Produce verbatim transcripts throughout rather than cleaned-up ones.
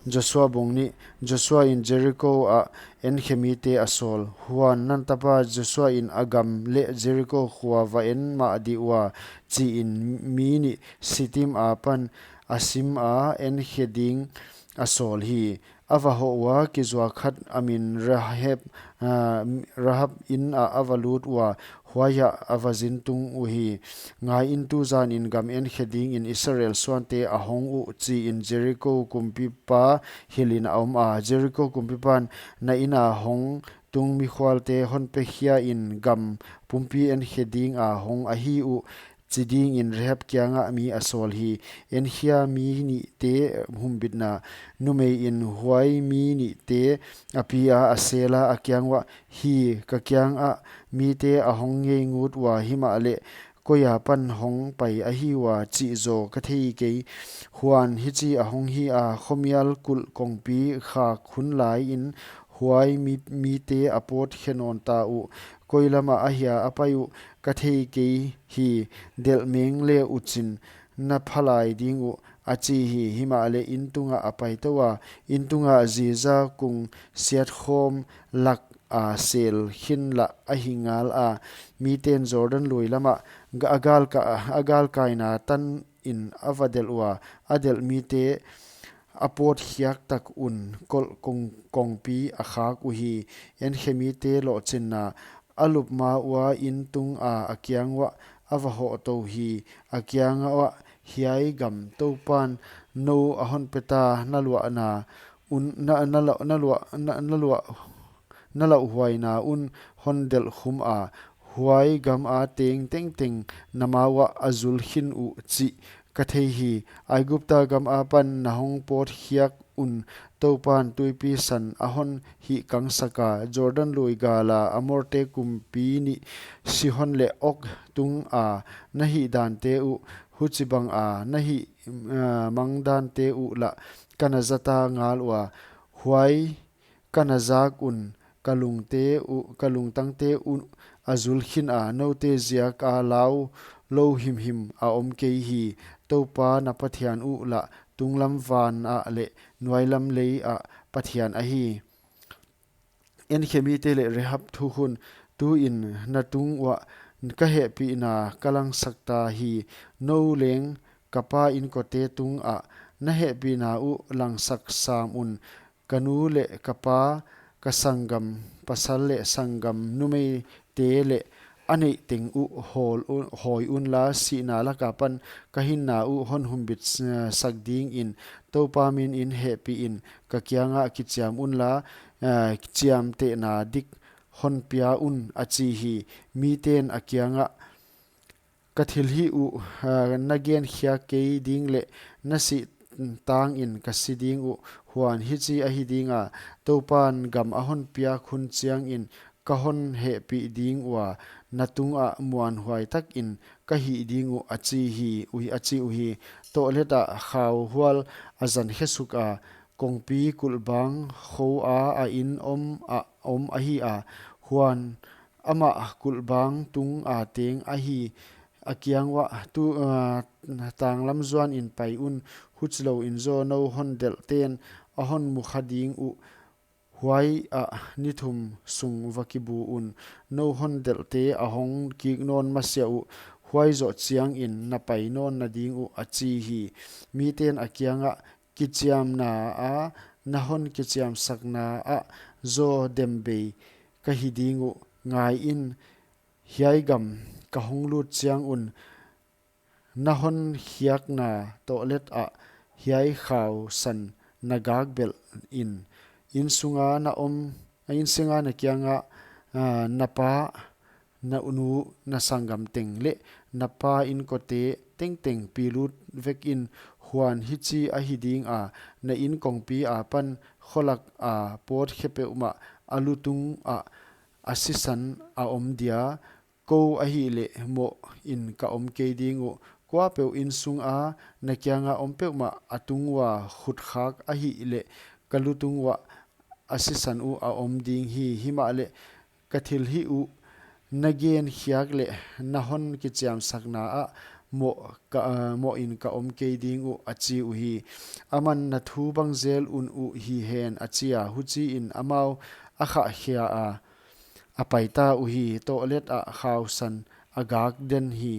Joshua bung nih. Joshua in Jericho ah enkhe mite a sawl. Huan, Nun tapa Joshua in a gam leh Jericho khua va en mah dih ua, chiin mi nih Shittim apan a sim a enkhe ding a sawl hi. A va hoh ua, kizuak khat a min Rahab, ah, Rahab in ah a va lut ua, huaiah a va zin tung uhi. Ngaiin, tu zanin gam enkhe dingin Israel suante a hong uh, chiin Jericho kumpipa hilhin a om a. Jericho kumpipan, Na inn a hong tung mikhualte hon pe khiain gam pumpi enkhe dinga hong ahi uh, chi dingin Rahab kiangah mi a sawl hi. Enkhia mi nihte humbitna. Numei in huai mi nihte a pi a, a sel a, a kiang uah, Hi, ka kiangah mite a hong ngeingut ua, himahleh koi apan hong pai ahi ua chih zaw ka thei kei. Huan, hichi a hong hi a, khomial kulh kongpi khak hun laiin huai mi, mite a pawt khe nawn ta uh. Koi lamah ahia a pai uh ka thei kei hi. Delh meng le uchin na pha lai ding uh, a chi hi. Himahleh inn tungah a pai tou a, inn tungah ziza kung siatkhawm lak a sel khin lah ahi ngal a. Miten Jordan lui lamah ga-, a galka-, a galkaina tanin a va delh ua, a delh mite a pawt khiak tak un kulh kong, kongpi a khak uhi. Enkhe mite lohchinna. A lup ma ua inn tunga a kiang uah a va hoh tou hi. A kiang uah, Hiai gam Toupan nou a hon pe ta, na luahna un, na, na, la-, na luah, na, na luah, na lauhuaina un hon delh khum a, huai gam a teng tengteng na ma uah a zul khin uh chih ka thei hi. Aigupta gam apan na hong pawt khiak un Toupan Tuipi San a hon hihkangsak a, Jordan lui gala Amorte kumpi nih Sihon leh Og tunga na hih dante uh, huchibanga na hih, ah, mang dante uh lah ka na za ta ngal ua, huai ka na zak un ka lungte uh, ka lungtangte uh a zul khin a, noute ziaka lau lou himhim a om kei hi. Toupa na Pathian uh lah tunglam van ah leh nuailam lei ah Pathian ahi. Enkhe mite leh Rahab thukhun. Tuin na tung uah ka hehpihna ka langsak ta hi. Nou leng ka pa inkote tungah na hehpihna uh langsak sam un. Ka nu leh ka pa, ka sanggam pasal leh sanggam numeite leh a neih teng uh hawl u-, hawi unla, sihna laka pan ka hinna uh hon humbit, eh, sak dingin Toupa minin hehpihin ka kiangah kichiam unla, eh, chiamtehna dik hon pia un, a chi hi. Miten a kiangah, Ka thilhih uh, ah, na genkhiak kei ding leh na sih tangin ka si ding uh. Huan, hichi ahi dinga, Toupan gam a hon piak hun chiangin ka hon hehpih ding ua, na tungah muanhuai takin ka hih ding uh, a chi hi, ui, a chi uhi. Tohleta khauhual a zan khesuk a, kongpi kulhbang khou a a inn om a om ahi a. Huan, amah kulhbang tunga teng ahi, a kiang uah, Tu, ah, tanglam zuanin pai un, huchilou in zaw nou hon delhten a hon mu kha ding uh. Huaiah ni thum sung va kibu un, nou hon delhte a hong kik nawn masiah uh, huai zoh chiangin na pai nawn na ding uh, a chi hi. Miten a kiangah, Kichiamna a na hon kichiamsakna ah zaw dem bei ka hi ding uh. Ngaiin, hiai gam ka hong lut chiang un, na hon khiakna tohlet ah hiai khau san na gak belh in, inn sunga na om, inn sunga na kiangah, ah, na pa, na nu, na sanggam teng leh na pa inkote tengteng pi lut vekin. Huan, hichi ahi dinga, na inn kongpi apan kholak a pawt khe peuhmah a lutung ah a sisan a om dia. Kou ahihleh moh in ka om kei ding uh. Kuapeuh inn sunga na kianga om peuhmah a tung ua khut khak ahihleh ka lutung uah a sisan uh a om ding hi. Himahleh ka thilhih uh na genkhiak leh na hon kichiamsakna ah moh, ka, ah, moh in ka om kei ding uh, a chi uhi. Aman, na thu bang zel un uh hi hen, a chi a. Huchiin amau a khahkhia a, a paita uhi. Tohlet ah khausan a gak den hi.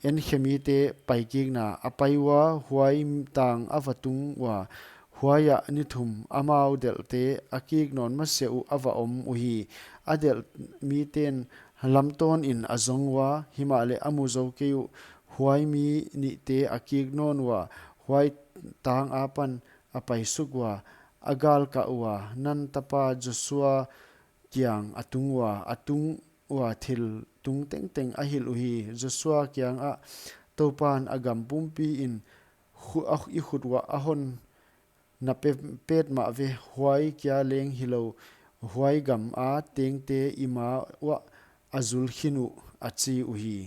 Enkhe mite paikikna. A pai ua, huai tang a va tung ua, huaiah ni thum amau delhte a kik nawn masiah uh a va om uhi. A delh miten lamtawn in a zong ua, himahleh a mu zou kei uh. Huai mi nihte a kik nawn ua, huai tang apan a paisuk ua, a galkah ua, Nun tapa Joshua kiang a tung ua, a tung ua thil tung tengteng a hilh uhi. Joshua kiangah, Toupan a gam pumpi in khu-, a, i khut uah a hon na pe-, pet mah ve, huai kia leng hilou, huai gam a tengte i ma uah a zul khin uh, a chi uhi.